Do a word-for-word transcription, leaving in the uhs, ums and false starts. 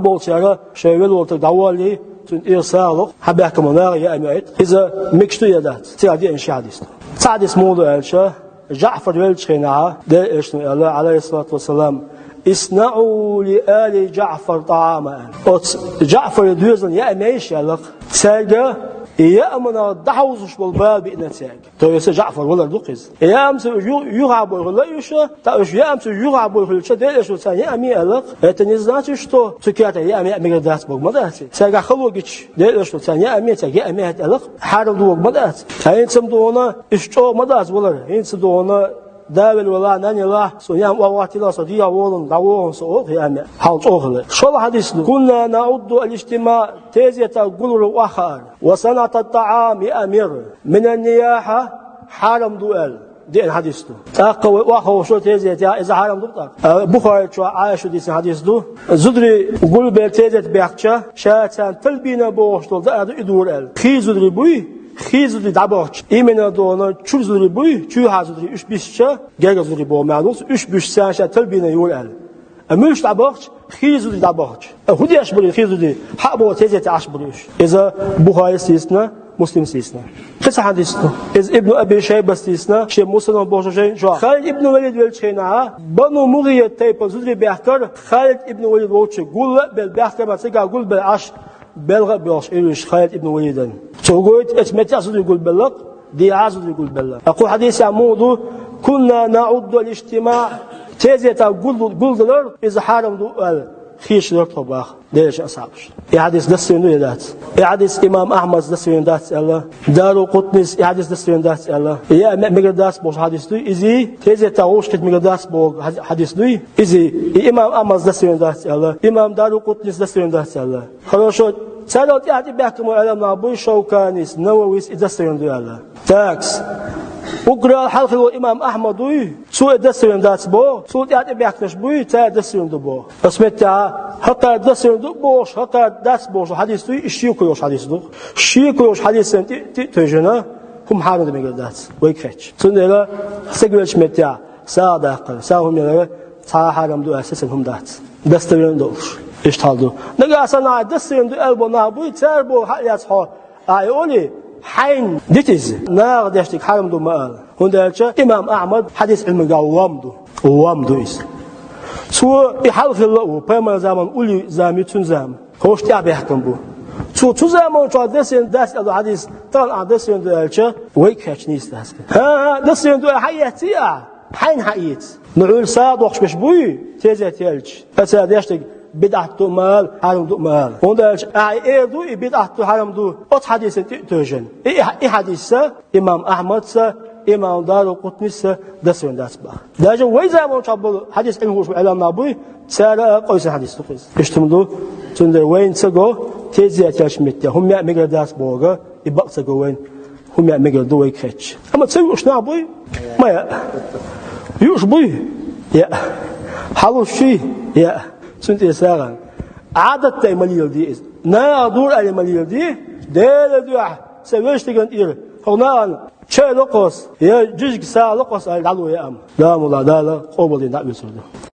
болчара шоай велаволтарг дӀаволлий, цунна тӀера сагӀа ло, хьабаьхкама наха яа меӀит. Иза мегаш ду е дац, цигара деана ши хьадис ду. Цхьа хьадис муха ду аьлча, ЖаӀфар велча хенахьа, Делан Элчано аьлла, Ӏалайхи ссалату вассалам: «اصنعوا لآل جعفر طعاما», аьлла. Оцу ЖаӀфаран доьзална яа мейша аьлла-кх. Цаьрга яаманах дӀахьовзуш болу бала биъна цаьрга. То есть ЖаӀфар валар ду-кх иза. Яамца ю-, юхахь бой хилла уьш, ткъа уьш яамца юхахь бой хилча, Делан Элчано царна яа ме аьлла-кх. Это не значит, что цу кертахь яа мегар дац бохург ма дац. Цаьргахь хало гича, Делан Элчано царна яа ме, цаьрга яа меъат аьлла-кх, хьарам ду бохург ма дац. ХӀинца ма ду хьуна, уьш чӀогӀа ма дац валар. ХӀинца ду хьуна, да велла велахь, нана елахь, со яа ма охьахӀоттийла, со дехьа волун, дӀавогӀун со олу яа меъ. Хьал чӀогӀа хилла. ШолгӀа хьадис ду. «كنا نعد الاجتماع», тезета гуллур охьахаар. «وصنعة الطعام», яа мер. «من النياحة», хьарам ду аьлла. Деана хьадис ду. ТӀаккха вай охьаховшо тезетехь, иза хьарам ду тӀаккха. А, Бухари чохь Ӏайшас дийцина хьадис ду. Зударий гулбелла тезет баьхкича, ша царна талбийна бохуш долу даа ду и дора аьлла. Хий зударий буй, хий зударий дӀабахча, именно ду хьуна чуьра зударий буй, чоьхьара зударий уьш бисча, гергара зударий боху маьӀна ду, уьш буьсча царна ша талбийна йора аьлла. А муьлш дӀабахча, хий зударий дӀабахча. А хӀун деш бара хий зударий? Хьа а боху тезетехь Ӏаш бара уьш. Иза Бухарис дийцина, Муслимс дийцина. Кхин цхьа хьадис ду. Иза Ибн Аби Шайбас дийцина, шен Мусаннах бохучу жайна чохь. Халид ибн Валид велчу хенахь, Бану МугӀират тайпа зударий баьхкира, Халид ибн Валид волчу гулбелла баьхкира, ма цигахь гулбелла Ӏаш, белха а боьлхуш, Ӏуьйриш Халид ибн Валидан. Цо гойту эцу меттехь зударий гулбелла-кх, дехьа а зударий гулбелла. Ткъа кху хьадисехь муха ду: «كنا نعد الاجتماع», тезетехь гул-, гулдалар, иза хьарам ду аьлла, хеташ дара тхо боху. Делан Элчан асхьабаш. И хьадис достоверный ду я дац? И хьадис имам Ахьмада достоверный дац аьлла, Даракъутнис и хьадис достоверный дац аьлла. Яа меъ мегар дац бохуш хьадис дуй изий, тезетехь вовшахкхета мегар дац боху хьад-, хьадис дуй изий, и имам Ахьмада достоверный дац аьлла, имам Даракъутнис достоверный дац аьлла. Хорошо, царал тӀаьхьа тӀебаьхкина Ӏеламнах буй, Шовканис, Нававис и достоверный ду аьлла. Такс. Уггар хьалха волу имам Ахьмад вуй, цо и достоверный дац боху, цул тӀаьхьа тӀебаьхкинарш буй, цара достоверный ду боху. Ас меттехь, хӀокхара достоверный ду бохуш, хӀокхара дац бохуш хьадис дуй, и шеко йолуш хьадис ду. Шеко йолуш хьадисана тӀе, тӀе а тевжина, хӀума хьарам дан мегар дац, вайга хетча. Цундела стаг велчу меттехь сагӀа даккхар, сагӀа хӀума ялар цхьа а хьарам ду аьлла сацам хӀума дац. Достоверный долуш. Иштта хьал ду. Нагахь санна ахь достоверный ду аьлла бо нах буй, цара боху хьаъ яц хьо. Ахь и олий, хьайна дита иза. Наха деш дерг хьарам ду ма ала. ХӀунда аьлча имам Ахьмад хьадис Ӏилманга вом ду. Вом ду иза. Цо и хьалхилла а ву, пайхамаран заман уллий зама ю цуьнан зама. ХӀорш тӀаьхьабаьхкина бу. Цо цу заман чохь достоверный дац аьлла хьадис, тахана ахь достоверный ду аьлча, вайга хетча нийса дац. ХӀан-хӀа, достоверный ду аьлла хьаэцций ахь? Хьайна хьаэца. Ну, хьуьлла сагӀа доккхуш берш буй, тезет яьлча? Аса деш дерг бидӀат ду ма ала, хьарам ду ма ала. ХӀунда аьлча ахь и эр ду, и бидӀат ду, хьарам ду, оцу хьадисана тӀе а тевжина. И, и хьадис а, имам Ахьмадса, имам Даракъутниса достоверный дац боху. Даже вай заман чохь болу хьадис Ӏилма хууш болу Ӏеламнах буй, цара а къевсина хьадис ду-кх иза. Иштта хӀума ду, цундела вайна ца го, тезет яьлчу метте хӀума яа мегар дац бохург, и бакъ ца го вайна, хӀума яа мегар ду вайга хетча. Амма ца юуш нах буй, ма яа. Юуш буй? Яа. Хьалуш чий? Яа. Цуьнан тӀе сагӀа. Ӏадат дай ма леладе иза. Наха дура аьлла ма леладе, Делан дуьхьа, сан вешан стеган тӀера, хӀокху нахана чай локхос, я жижиг сагӀа локхос аьлла, дӀало яа амма. Дала мула Дала къобалдина дӀа а оьцур ду.